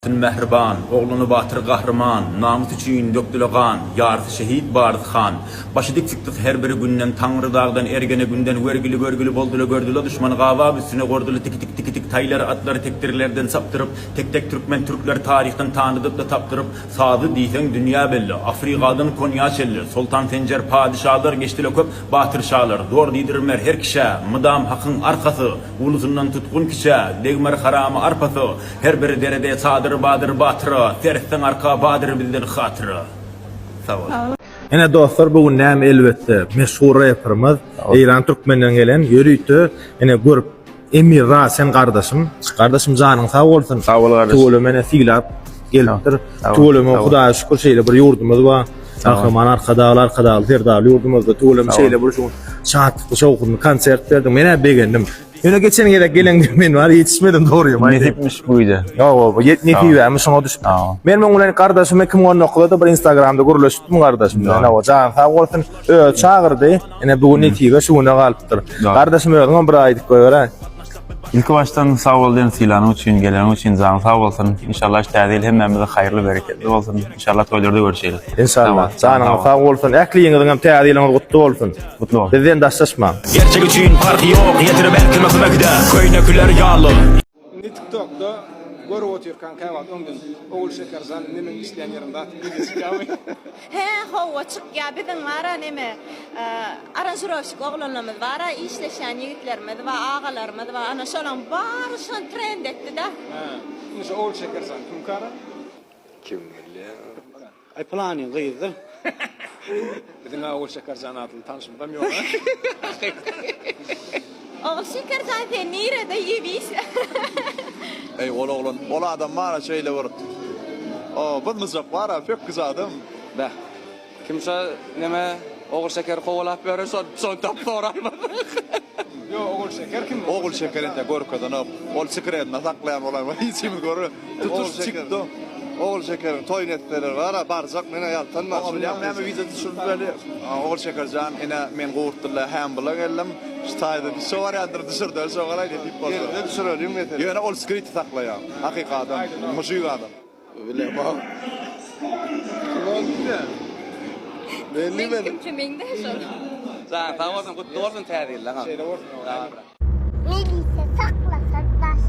Syn mähriban, Oglany batyr gahryman, Namys üçin dökdüle gan, Ýarysy şehit, barysy han. Başy dik çykdy her biri günden, Taňry dagdan, Ergene günden, Wergili görgüli boldyla gördüle Duşmany gabap üstüne gorduly Tiki-tik tiki-tik taýlary atlary Tekdirlerden çapdyryp, Tek-tek türkmen türkleri Taryhdan tanydyp-da tapdyryp, Sazy diýseň dünýä belli, Afrigadan Konýa çenli, Soltan Senjer padyşalar Geçdile köp batyr şalar, Zor diýdirmer her kişä, Mydam hakyň arkasy, Ulusyndan tutgun kiçä, Degmer harama arpasy, Her bir derede çadyr badyr batyra, Seretseň arka badyr bizden hatyra. Sag bol. Ine dostlar bu gün näme elbetde meşhur reperimiz Eýran Türkmenden gelen ýörite ine görüp Emir Rasen gardaşym gardaşym janyň sag bolsun. Sag bol gardaş. Tüweleme ine sylap gelipdir. Tüweleme Hudaýa şükür şeýle bir ýurdumyz bar. Gahryman Arkadagly Arkadagly Serdarly ýurdumyzda tüweleme şeýle bir şu şatlykly şowhunly konsert berdiň. Men-ä begendim. Ýöne geçen gezek geleňde men bar ýetişmedim dogrymy aýdaýyn. Nesipmiş bu gije. Ýok, bu ýet nesibämi şoňa düşüp. Men muň bilen gardaşym 2019-da da bir Instagramda gürleşipdim gardaşym bilen. Hawa, jany sag bolsun. Özi çagyrdy. Ine bu gün nesibe şu güne galypdyr. Gardaşym özüňem bir aýdyp goýber-ä. Ilki başdan sag bol diýen sylanyň üçin, geleniň üçin janyň sag bolsun. Inşallah şu täze ýyl hemmämize haýyrly bereketli bolsun. Inşallah toýlarda görüşeris. Inşallah. Janyňyz sag bolsun. Ähliňiziň hem täze ýylyňyz gutly bolsun. Gutly bolsun. Bizden daşlaşmaň. Gerçek üçin parhy ýok ýetirip her kime kömekde Köýnekler ýaly. Indi tiktokda görüp otyrkaň käwagt öňden Ogulşekerjan indi meň işleýän ýerim zat video çykýamy. Hä howwa çykýa biziň bara neme aranžirowşik oglanlarymyz bara işleşýän ýigitlerimiz bar agalarymyz bar ana şolaň bary şony trend etdida. Hä indi şu Ogulşekerjan kimkara? Kim bilýär. Aý pylanyň gyzydyr. Biziň-ä Ogulşekerjan atly tanşymyzam ýok-a. Ogulşekerjan sen nirede ýebiş. Eý ol oglan ol adam bara şeýle bir o byzmyjak bara pökgüje adam. Beh. Kim şo neme Ogulşekeri kowalap ýören şo şony tapyp soraýmadyk. Ýok Ogulşeker kim? Ogulşeker entek görkezenok. Ol sekretinde saklaýan bolaýma hiç himiz görme. Tutuş çykdy. Ogulşekeriň toýuny etseler bara barjak menä ýaltanma. Oňa bilýäňmi näme wideo düşürdi weli. Ogulşekerjan ine men Gurtdylla Hambla geldim. Şu taýda şo barýandyr düşürdeli şo galaý nesip bolsa. Gelde düşüreliň mesele. Ýöne ol skriti saklaýar. Hakyky adam. Mujik adam. Bilemok. Kim ol diýýän? Belli Men kimçe meňzeş şol. Janyň sag bolsun gutly bolsun täze ýyllaňam. Şeýle bolsun. Melisa saklasa daş.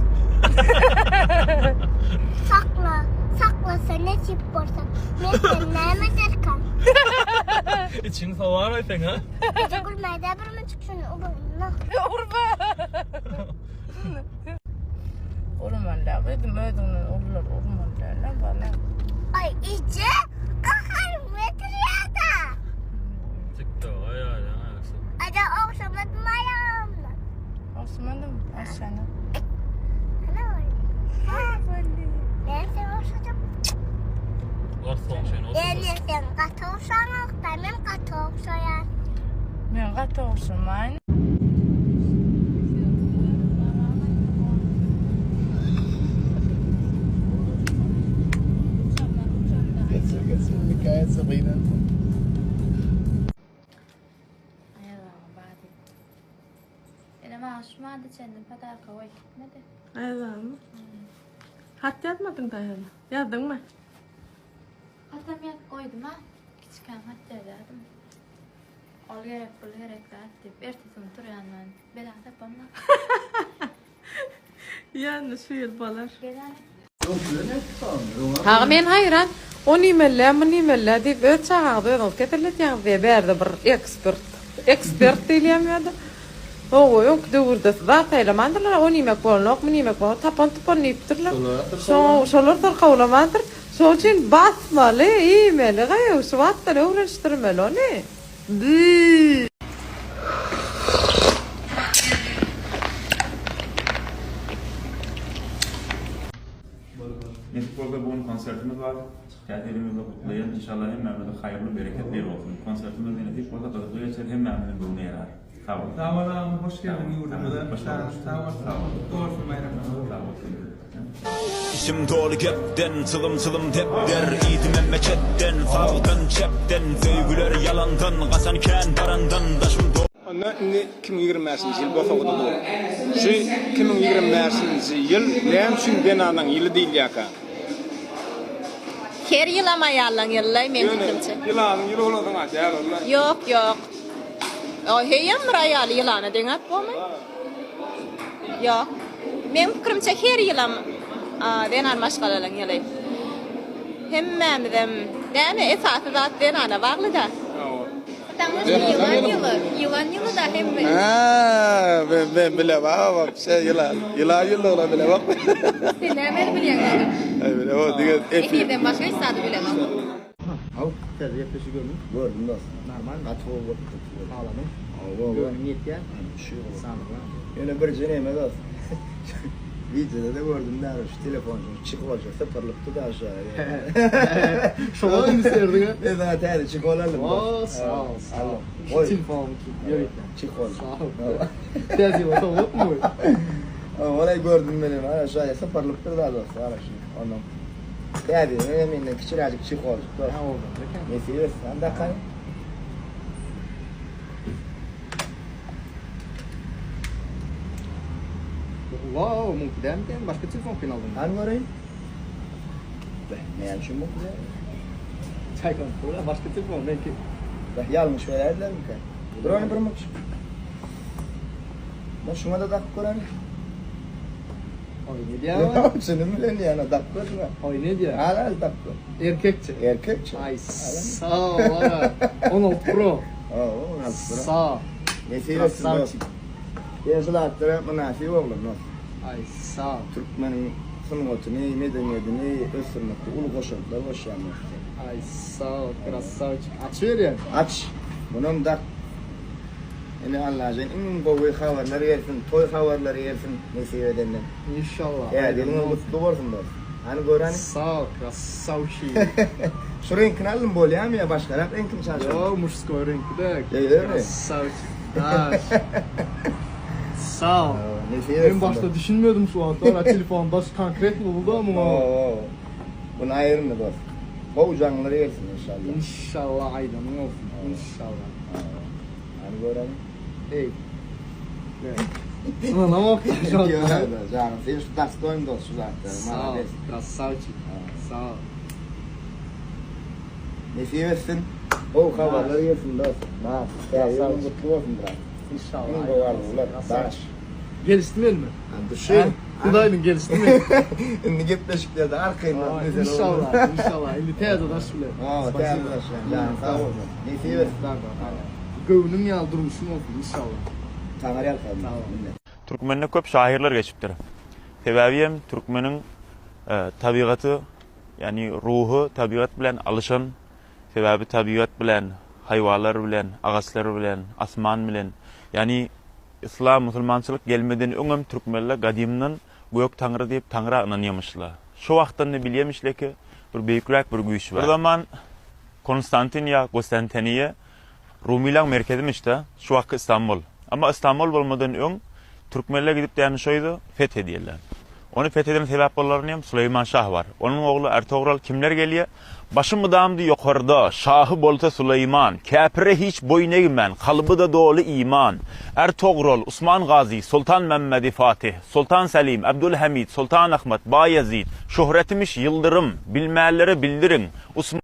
Sakla, saklasa nesip bolsa. Men sen näme ederkam? Içiň sowar aýtsaň ha. Gece gülmäde bir müçük şunu urma. Urma. Urmaly däl gyzym özüňden ulular urmaly däl bala. Ay eje gaharym getirýär-da. TikTok-a ýaýraň agşam. Aja ogşamadym aýagymdan. Ogşamadym aşşana. Ana boldy. Ha boldy. Men seni ogşadym. Ors goňşyny Ben ogşamasyn. sen gaty ogşaňokda men gaty ogşaýan. Men gaty ogşamaýyn. Ene maňa şu mada çenli podarka goýup gitmedi. Aýazagamy? Hat ýazmadyň daýana. Ýazdyňmy? Hatam ýazyp goýdum-a. Kiçikäm hat ýazýardym. Ol gerek, bul gerek zat diýip, ertesi gün turýandan bela tapamok. Ýa-da şu ýyl bolar. Aga men haýran, ony iýmeli, muny iýmeli diýip öz çagaňyzy özüňiz keselletýäňiz diýýär bärde bir ekspert. Ekspert diýilýärmi ýa-da? Hawa, öňki döwürde zat saýlamandyrlar, ony iýmek bolanok, muny iýmek bolanok, tapan tupanyny iýipdirler. Şoňa şolar syrkawlamandyr. Şoň üçin basmaly, iýmeli gaýy, şu wagtdan öwrenişdirmeli ony. Bü. Nesip bolsa bu gün konsertimiz bar. Täze ýylyňyzy gutlaýan inşallah hemmämize haýyrly bereketli ýyl bolsun. Konsertimiz nesip bolsa gyzykly geçer hemmämiziň göwni ýarar. Sag bol. Sag bol agam hoş geldiň ýurdumyza. Hoş bulduk. Sag bol. Sag bol. Gutly bolsun baýramyňyz. Sag bol. Içim doly gepden, çylym-çylym depder Iýdim emme çetden, sagdan, çepden Söýgüler ýalandan, gaçan kän barandan Daşym doly. Onda indi 2025-nji ýyl bosagada dur. Şu 2025-nji ýyl näme üçin zenanlaryň ýyly diýilýärkä? Her ýylam aýallaň ýylylaý meň Ýöne pikrimçe. ýylanyň ýyly bolasyň-a däl ol-la. Ýok, ýok. O heýem bir aýaly ýylana deňäp bormy? Ýok. Meň pikirimçe her ýylam zenan maşgalalaň ýyly. Hemmämizem näme esasy zat zenana baglyda. Ýylan ýyly, ýylan ýylyda hemme. Hä, men men bilemok wapşe ýylan. Ýylan ýyldygyna bilemok. Sen nämeni bilýäň ony? Aý bilemok diňe efir. Efirden başga hiç zady bilemok. Haw, täze gepleşigi gördüňmi? Gördüm dost. Normalmy? Gaty gowy bolupdyr. Haladyň? Hawa. Göwnüň ýetýär? Şu. Ýöne birje neme dost. Wideoda-da gördüm däl, şu telefon şu çeholja sypyrylypdy da şu. Şoňa üns berdiň-ä? Men saňa täze çehol aldym dost. O, sag ol, sag ol. Şu telefon ýörite. Çehol. Sag ol. Täze ýyla sowgatmy bu? Hawa, gördüm menem. Ana şu aýa sypyrylypdyr da dost, ana şu. Ondan Täze ýyla menden kiçiräjik çeholjyk dost. Hä, owadan eken. Nesip etsin, hany dakaýyn. Wow, muňky dälmikä? Başga telefon pin aldyňmy? Hany göreýin. Beh, näme üçin muňky däl? Çaýkanyp dur, başga telefon meňki. Beh, ýalňyş beräýdilermikä? Dur ony bir muç. Men şuňa-da dakyp göreýin. Oýun edýär. Çynym bilen ýa, dakyp gör şuňa. Oýun edýär. Al, al, dakyp gör. Erkekçe. Erkekçe. Aý, sag ol, aga. 16 Pro. Hawa, 16 Pro. Sag. Nesip etsin dost. Sen şu zatlara mynasyp oglan dost. Aý, sag. Türkmeniň sungatyny, medeniýetini ösdürmekde uly goşantlar goşýaň dost sen. Aý, sag, krassawçik. Açyberýän. Aç. Munam dak. Ine Allajan iň gowy habarlar gelsin, toý habarlary gelsin nesip edenden. Inşallah. Täze ýylyňyz gutly bolsun dost. Hany göreni. Sag, krassawçik. Şu reňkini aldym bolýamy ýa başgarak reňkini çalşaly? Ýok, muşskoý reňki däl. Şeýlemi? Krassawçik. Daş. Sag. Nesip etsin. Men başda düşünmedim şu wagt. Ora telefon daş konkretno boldy muňa. Hawa. Muny aýyrmy dost. Gowy jaňlar gelsin inşallah. Inşallah aýdanyň bolsun. Inşallah. Hany göreli. Eý. Ynanamok şu wagt. Janyň sen şu dastoýn dost şu zatlary. Malades. Krassawçik. Sag. Nesip etsin. Gowy habarlar gelsin dost. Täze ýylyň gutly bolsun brat. Inşallah. Iň gowy arzuwlar. Daş. Gelişdimi elime? Düşün. Hudaýyň gelişdimi? Indi gepleşiklerde arkaýyn Inşallah, inşallah. Indi täze daş bilen. Ha, täze daş bilen. Janyň sag bolsun. Nesip etsin. Göwnüň ýaly durmuşyň bolsun inşallah. Taňry ýalkasyn. Sag bol. Türkmende köp şahyrlar geçipdir. Sebäbi hem türkmeniň tabigaty, ýagny ruhy tabigat bilen alyşan, sebäbi tabigat bilen, haýwanlar bilen, agaçlar bilen, asman bilen, ýagny Yslam, musulmançylyk gelmeden öňem türkmenler gadymdan Gök Taňry diýip Taňra ynanýamyşlar. Şo wagtdan-da bilýämişler ki, bir beýikräk bir güýç bar. Bir zaman Konstantin ýa Gostantiniýe Rumylaň merkezimiş-de, şu wagtky Istanbul. Emma Istanbul bolmadan öň türkmenler gidip däni şo ýeri feth edýärler. Ony feth eden sebäp bolanlaryny hem Süleýman şah bar. Onuň ogly Ärtogral kimler gelýär? Başy mydamdy ýokarda, şahy bolsa Süleýman, Käpire hiç boýun egmän, kalby-da doly iman. Ärtogrul, Usman Gazy, Soltan Mämmedi Fatih, Soltan Selim, Abdulhamid, Soltan Ahmet, Baýezid, Şöhretimiş ýyldyrym, bilmänlere bildiriň, Usman.